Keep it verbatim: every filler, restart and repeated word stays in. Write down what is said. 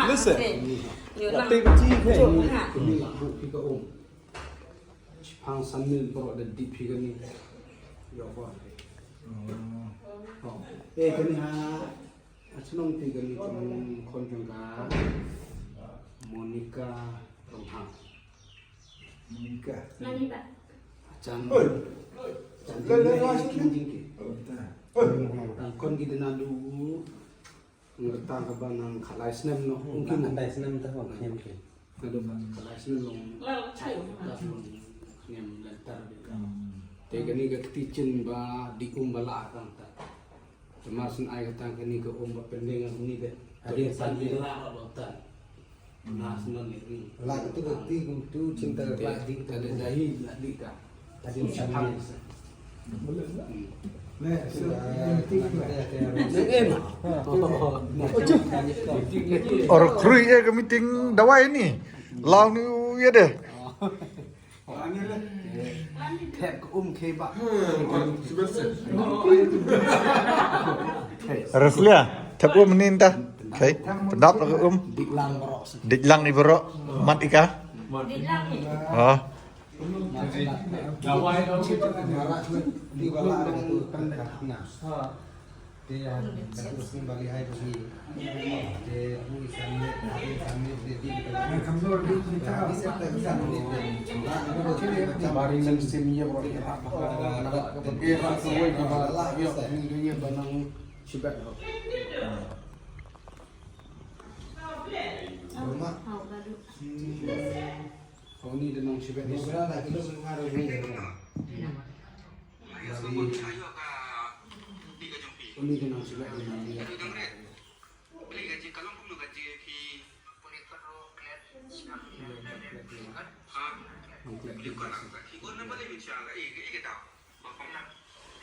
Listen. Wat te ba chi ke. Ni la bu phi ka um. Phang san mil bro da dip phi ka ni. Yo ba. Oh. Eh, kani ha. Achnong phi ka ni, khon jong ka. Monica Ronghang. Monica. Nani ba? Achan. Oi. Achan. Le, le, le, le. King jing ki. Oi. Tang kon ki dena lu. Ngerta ka ba nang khatlai snem noh. Hmm, ung ki nang khatlai snem ta ba khniam ki. Ka do ba khatlai snem long. Lal chai. Ta long khniam lentar. Hmm. Te kani ka kti chin ba di um ba la tang ta. Te mar syn ai ka tang kani ka um ba pending ang ni de. Adi san di la ba tan. Nas non ni ri. La tu ka ti kum tu chin ta la di ta de dahi la di ta. Adi san di. Or krui e ka meeting dawai ni. Lau ni u ye de. Thep ka um khie ba. Reslia, thep um ni ta. Okay. Pendap la ka um. Dik lang ni bro. Mat ika. Ha. Uni da nang shibet ni. Uni da nang shibet ni.